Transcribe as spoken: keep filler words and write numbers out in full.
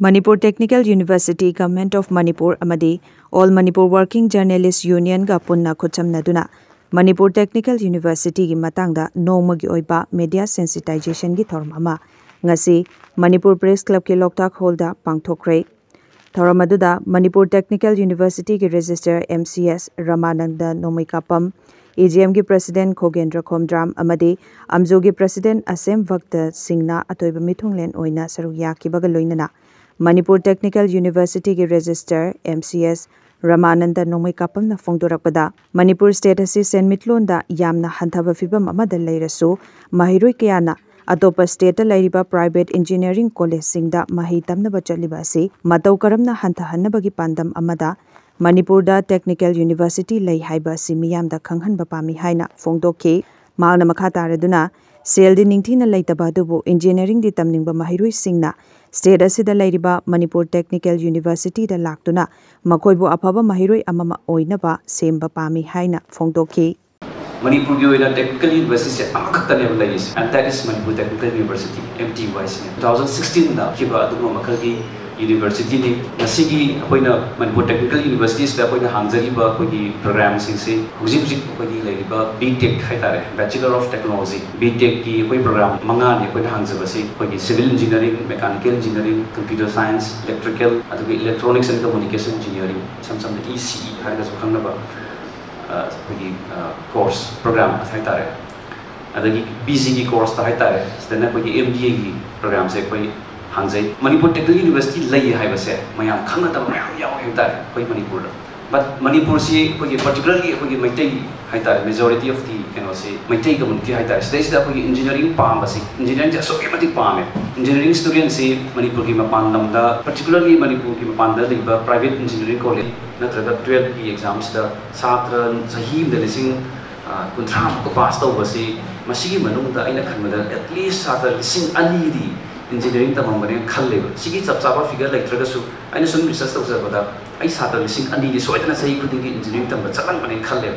Manipur Technical University, Government of Manipur ꯑꯃꯗꯤ All Manipur Working Journalist Unionꯒ ꯄꯨꯟꯅ ꯈꯨꯠꯁꯝꯅꯗꯨꯅ Manipur technical ꯌꯨꯅꯤꯚꯔꯁꯤꯇꯤꯒꯤ ꯃꯇꯥꯡꯗ ꯅꯣꯡꯃꯒꯤ ꯑꯣꯏꯕ ꯃꯦꯗꯤꯌꯥ ꯁꯦꯟꯁꯤꯇꯥꯏꯖꯦꯁꯟꯒꯤ ꯊꯧꯔꯝ ꯑꯃ ꯉꯁꯤ ꯃꯅꯤꯄꯨꯔ ꯄ꯭ꯔꯦꯁ ꯀ꯭ꯂꯕꯀꯤ ꯂꯣꯛꯇꯥꯛ ꯍꯣꯜꯗ ꯄꯥꯡꯊꯣꯛꯈ꯭ꯔꯦ꯫ ꯊꯧꯔꯝ ꯑꯗꯨꯗ ꯃꯅꯤꯄꯨꯔ ꯇꯦꯛꯅꯤꯀꯦꯜ ꯌꯨꯅꯤꯚꯔꯁꯤꯇꯤꯒꯤ registrar M C S Ramananda Nongmeikapam, E G ꯑꯦꯝꯒꯤ ꯄ꯭ꯔꯁꯤꯗꯦꯟ ꯈꯣꯒꯦꯟꯗ꯭ꯔ ꯈꯣꯝꯗ꯭ꯔꯥꯝ ꯑꯃꯗꯤ ꯑꯝꯖꯨꯒꯤ ꯄ꯭ꯔꯁꯤꯗꯦꯟ ꯑꯁꯦꯝ ꯚꯛꯇ ꯁꯤꯡꯅ ꯑꯇꯣꯏꯕ ꯃꯤꯊꯨꯡꯂꯦꯟ ꯑꯣꯏꯅ ꯁꯔꯨꯛ ꯌꯥꯈꯤꯕꯒ ꯂꯣꯏꯅꯅ ꯃꯅꯤꯄꯨꯔ ꯇꯦꯛꯅꯤꯀꯦꯜ ꯌꯨꯅꯤꯚꯔꯁꯤꯇꯤꯒꯤ registrar M C S ꯔꯃꯥꯅꯟꯗ ꯅꯣꯡꯃꯩꯀꯥꯄꯝꯅ ꯐꯣꯡꯗꯣꯔꯛꯄꯗ, Manipur state ꯑꯁꯤ ꯁꯦꯟꯃꯤꯠꯂꯣꯟꯗ ꯌꯥꯝꯅ ꯍꯟꯊꯕ ꯐꯤꯚꯝ ꯑꯃꯗ ꯂꯩꯔꯁꯨ, ꯃꯍꯩꯔꯣꯏ ꯀꯌꯥꯅ ꯑꯇꯣꯞꯄ ꯁ꯭ꯇꯦꯠꯇ ꯂꯩꯔꯤꯕ ꯄ꯭ꯔꯥꯏꯚꯦꯠ ꯏꯟꯖꯤꯅꯤꯌꯥꯔꯤꯡ ꯀꯣꯂꯦꯖꯁꯤꯡꯗ ꯃꯍꯩ ꯇꯝꯅꯕ ꯆꯠꯂꯤꯕ ꯑꯁꯤ ꯃꯇꯧ ꯀꯔꯝꯅ ꯍꯟꯊꯍꯟꯅꯕꯒꯤ ꯄꯥꯟꯗꯝ ꯑꯃꯗ ꯃꯅꯤꯄꯨꯔꯗ ꯇꯦꯛꯅꯤꯀꯦꯜ ꯌꯨꯅꯤꯚꯔꯁꯤꯇꯤ ꯂꯩ ꯍꯥꯏꯕ ꯑꯁꯤ ꯃꯤꯌꯥꯝꯗ ꯈꯪꯍꯟꯕ ꯄꯥꯝꯃꯤ ꯍꯥꯏꯅ ꯐꯣꯡꯗꯣꯛꯈꯤ꯫ ꯃꯍꯥꯛꯅ ꯃꯈꯥ ꯇꯥꯔꯗꯨꯅ, ꯁꯦꯜꯗꯤ ꯅꯤꯡꯊꯤꯅ ꯂꯩꯇꯕ ꯑꯗꯨꯕꯨ ꯏꯟꯖꯤꯅꯤꯌꯥꯔꯤꯡꯗꯤ ꯇꯝꯅꯤꯡꯕ ꯃꯍꯩꯔꯣꯏꯁꯤꯡꯅ ꯁ꯭ꯇꯦꯠ ꯑꯁꯤꯗ ꯂꯩꯔꯤꯕ ꯃꯅꯤꯄꯨꯔ ꯇꯦꯛꯅꯤꯀꯦꯜ ꯌꯨꯅꯤꯚꯔꯁꯤꯇꯤꯗ ꯂꯥꯛꯇꯨꯅ ꯃꯈꯣꯏꯕꯨ ꯑꯐꯕ ꯃꯍꯩꯔꯣꯏ ꯑꯃꯃꯝ ꯑꯣꯏꯅꯕ ꯁꯦꯝꯕ ꯄꯥꯝꯃꯤ ꯍꯥꯏꯅ ꯐꯣꯡꯗꯣꯛꯈꯤ꯫ ꯃꯅꯤꯄꯨꯔꯒꯤ ꯑꯣꯏꯅ ꯇꯦꯛꯅꯤꯀꯦꯜ ꯌꯨꯅꯤꯚꯔꯁꯤꯇꯤꯁꯦ ꯑꯃꯈꯛꯇꯅꯦꯕ ꯂꯩꯔꯤꯁꯦ, and that is Manipur Technical University, M T Y ꯁꯤꯅꯦ꯫ Two thousand sixteen ꯗ ꯍꯧꯈꯤꯕ ꯑꯗꯨꯒꯨꯝꯕ ꯃꯈꯜꯒꯤ ꯌꯨꯅꯤꯚꯔꯁꯤꯇꯤꯅꯤ꯫ ꯉꯁꯤꯒꯤ ꯑꯩꯈꯣꯏꯅ ꯃꯅꯤꯄꯨꯔ ꯇꯦꯛꯅꯤꯀꯦꯜ ꯌꯨꯅꯤꯚꯔꯁꯤꯇꯤꯁꯤꯗ ꯑꯩꯈꯣꯏꯅ ꯍꯥꯡꯖꯔꯤꯕ ꯑꯩꯈꯣꯏꯒꯤ ꯄ꯭ꯔꯣꯒ꯭ꯔꯥꯝꯁꯤꯡꯁꯤ ꯍꯧꯖꯤꯛ ꯍꯧꯖꯤꯛ ꯑꯩꯈꯣꯏꯒꯤ ꯂꯩꯔꯤꯕ B Tech ꯍꯥꯏꯇꯥꯔꯦ, Bachelor of Technology, B Techꯀꯤ ꯑꯩꯈꯣꯏ ꯄ꯭ꯔꯣꯒ꯭ꯔꯥꯝ ꯃꯉꯥꯅꯤ ꯑꯩꯈꯣꯏꯅ ꯍꯥꯡꯖꯕꯁꯤ꯫ ꯑꯩꯈꯣꯏꯒꯤ civil engineering, mechanical engineering, computer science, electrical, ꯑꯗꯨꯒ electronics and communication engineering, ꯏꯁꯝ ꯁꯝꯅ E C E ꯍꯥꯏꯔꯒꯁꯨ ꯈꯪꯅꯕ, ꯑ, ꯑꯩꯈꯣꯏꯒꯤ, ꯑ, ꯀꯣꯔꯁ ꯄ꯭ꯔꯣꯒ꯭ꯔꯥꯝ ꯍꯥꯏꯇꯥꯔꯦ꯫ ꯑꯗꯒꯤ ꯄꯤ ꯖꯤꯒꯤ ꯀꯣꯔꯁꯇ ꯍꯥꯏꯇꯥꯔꯦ, ꯁꯤꯗꯅ ꯑꯩꯈꯣꯏꯒꯤ M B Aꯒꯤ ꯄ꯭ꯔꯣꯒ꯭ꯔꯥꯝꯁꯦ ꯑꯩꯈꯣꯏ ꯍꯥꯡꯖꯩ꯫ ꯃꯅꯤꯄꯨꯔ ꯇꯦꯛꯅꯤꯀꯦꯜ ꯌꯨꯅꯤꯚꯔꯁꯤꯇꯤ ꯂꯩ ꯍꯥꯏꯕꯁꯦ ꯃꯌꯥꯝ ꯈꯪꯅꯗꯕ ꯃꯌꯥꯝ ꯌꯥꯎꯋꯦ ꯍꯥꯏꯕ ꯇꯥꯔꯦ ꯑꯩꯈꯣꯏ ꯃꯅꯤꯄꯨꯔꯗ꯫ But ꯃꯅꯤꯄꯨꯔꯁꯤ ꯑꯩꯈꯣꯏꯒꯤ particularly ꯑꯩꯈꯣꯏꯒꯤ ꯃꯩꯇꯩ ꯍꯥꯏꯇꯥꯔꯦ, majority of the ꯀꯩꯅꯣꯁꯤ ꯃꯩꯇꯩ community ꯍꯥꯏꯇꯥꯔꯦ, ꯁꯤꯗꯩꯁꯤꯗ ꯑꯩꯈꯣꯏꯒꯤ ꯏꯟꯖꯤꯅꯤꯌꯥꯔꯤꯡ ꯄꯥꯝꯕꯁꯤ, ꯏꯟꯖꯤꯅꯤꯌꯥꯔꯤꯡꯁꯦ ꯑꯁꯨꯛꯀꯤ ꯃꯇꯤꯛ ꯄꯥꯝꯃꯦ꯫ ꯏꯟꯖꯤꯅꯤꯌꯥꯔꯤꯡ ꯁ꯭ꯇꯨꯗꯦꯟꯁꯤ ꯃꯅꯤꯄꯨꯔꯒꯤ ꯃꯄꯥꯟ ꯂꯝꯗ, particularly ꯃꯅꯤꯄꯨꯔꯒꯤ ꯃꯄꯥꯟꯗ ꯂꯩꯕ private engineering college ꯅꯠꯇ꯭ꯔꯒ twelfth ꯀꯤ exam ꯁꯤꯗ ꯁꯥꯇ꯭ꯔ ꯆꯍꯤ ꯑꯃꯗ ꯂꯤꯁꯤꯡ, ꯑ, ꯀꯨꯟꯊ꯭ꯔꯥ ꯃꯨꯛꯀ ꯄꯥꯁ ꯇꯧꯕꯁꯤ, ꯃꯁꯤꯒꯤ ꯃꯅꯨꯡꯗ ꯑꯩꯅ ꯈꯟꯕꯗ at least ꯁꯥꯇ꯭ꯔ ꯂꯤꯁꯤꯡ ꯑꯅꯤꯗꯤ ꯏꯟꯖꯤꯅꯤꯌꯥꯔꯤꯡ ꯇꯝꯃꯝꯒꯅꯦꯅ ꯈꯜꯂꯦꯕ꯫ ꯁꯤꯒꯤ ꯆꯞ ꯆꯥꯕ ꯐꯤꯒꯔ ꯂꯩꯇ꯭ꯔꯒꯁꯨ, ꯑꯩꯅ ꯁꯨꯝ ꯔꯤꯁꯔꯁ ꯇꯧꯖꯕꯗ ꯑꯩ ꯁꯥꯇ꯭ꯔ ꯂꯤꯁꯤꯡ ꯑꯅꯤꯗꯤ ꯁꯣꯏꯗꯅ ꯆꯍꯤ ꯈꯨꯗꯤꯡꯒꯤ ꯏꯟꯖꯤꯅꯤꯌꯥꯔꯤꯡ ꯇꯝꯕ ꯆꯠꯂꯝꯒꯅꯦꯅ ꯈꯜꯂꯦꯕ꯫